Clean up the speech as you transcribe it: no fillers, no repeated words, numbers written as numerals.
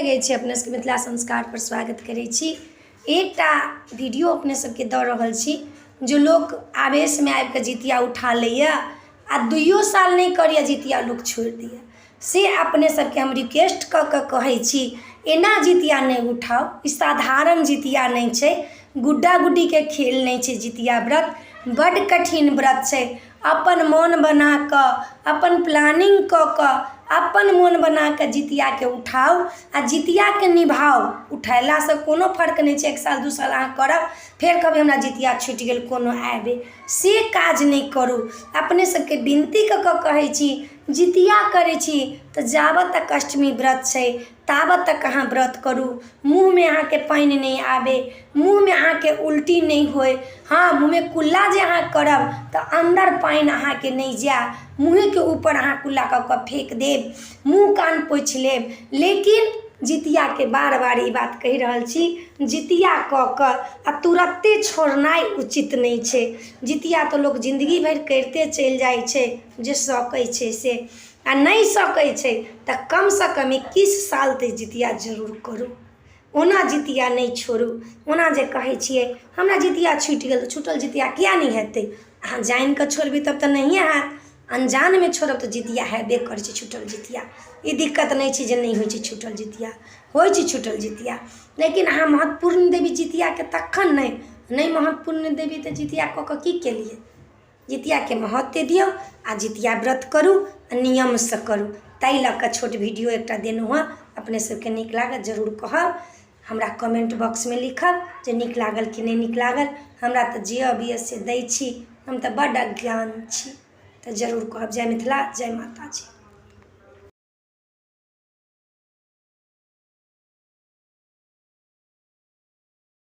लगै छी अपने सबके मिथिला संस्कारपर स्वागत करै छी। एकटा वीडियो अपने सबके दऽ रहल छी जे लोक आवेशमे आबिकऽ जितिया उठा लैए आओर दुइयो साल नहि करैए जितिया, लोक छोड़ि दैए। से अपने सबके हम रिक्वेस्ट कऽ कऽ कहै छी, एना जितिया नहि उठाउ। ई साधारण जितिया नहि छै, गुड्डा गुड्डीके खेल नहि छै। जितिया व्रत बड्ड कठिन व्रत छै। अपन मोन बना कऽ, अपन प्लानिंग कऽ कऽ, अपन मोन बना कऽ जितियाके उठाउ आ जितियाके निभाउ। उठेलासँ कोनो फर्क नहि छै। एक साल 2 साल अहाँ करब, फेर कहबै हमरा जितिया छुटि गेल, कोनो आबे से काज नहि करू। अपने सबके विनती कऽ कऽ कहै छी, जितिया करै छी तऽ जाबत तक अष्टमी व्रत छै ताबत तक अहाँ व्रत करू। मुँहमे अहाँके पानि नहि आबै, मुँहमे अहाँके उल्टी नहि होइ। हँ, मुँहमे कुल्ला जे अहाँ करब तऽ अन्दर पानि अहाँके नहि जाय। मुँहेके ऊपर अहाँ कुल्ला कऽ कऽ फेक देब, मुँह कान पोछि लेब। लेकिन जितियाके बार बार ई बात कहि रहल छी, जितिया कऽ कऽ आ तुरत्ते छोड़नाइ उचित नहि छै। जितिया तऽ लोक जिन्दगी भरि करिते चलि जाइ छै, जे सकै छै से, आ नहि सकै छै तऽ कमसँ कम 21 साल तऽ जितिया जरूर करू। ओना जितिया नहि छोड़ू। ओना जे कहै छियै हमरा जितिया छुटि गेल, तऽ छूटल जितिया किएक नहि हेतै? अहाँ जानि कऽ छोड़बै तब तऽ नहिए हैत, अनजानमे छोड़ब तऽ जितिया हेबे करै छै छूटल जितिया। ई दिक्कत नहि छै जे नहि होइ छै छूटल जितिया, होइ छै छूटल जितिया। लेकिन अहाँ महत्वपूर्ण देबै जितियाके तखन ने, नहि महत्वपूर्ण देबै तऽ जितिया कऽ कऽ की केलियै? जितियाके महत्व दियौ आ जितिया व्रत करू आ नियमसँ करू। ताहि लऽ कऽ छोट वीडियो एकटा देलहुँ हँ। अपने सबके नीक लागत जरूर कहब, हमरा कमेन्ट बॉक्समे लिखब जे नीक लागल कि नहि नीक लागल। हमरा तऽ जे अबैए से दै छी, हम तऽ बड्ड अज्ञान छी, तऽ जरूर कहब। जय मिथिला, जय माताजी।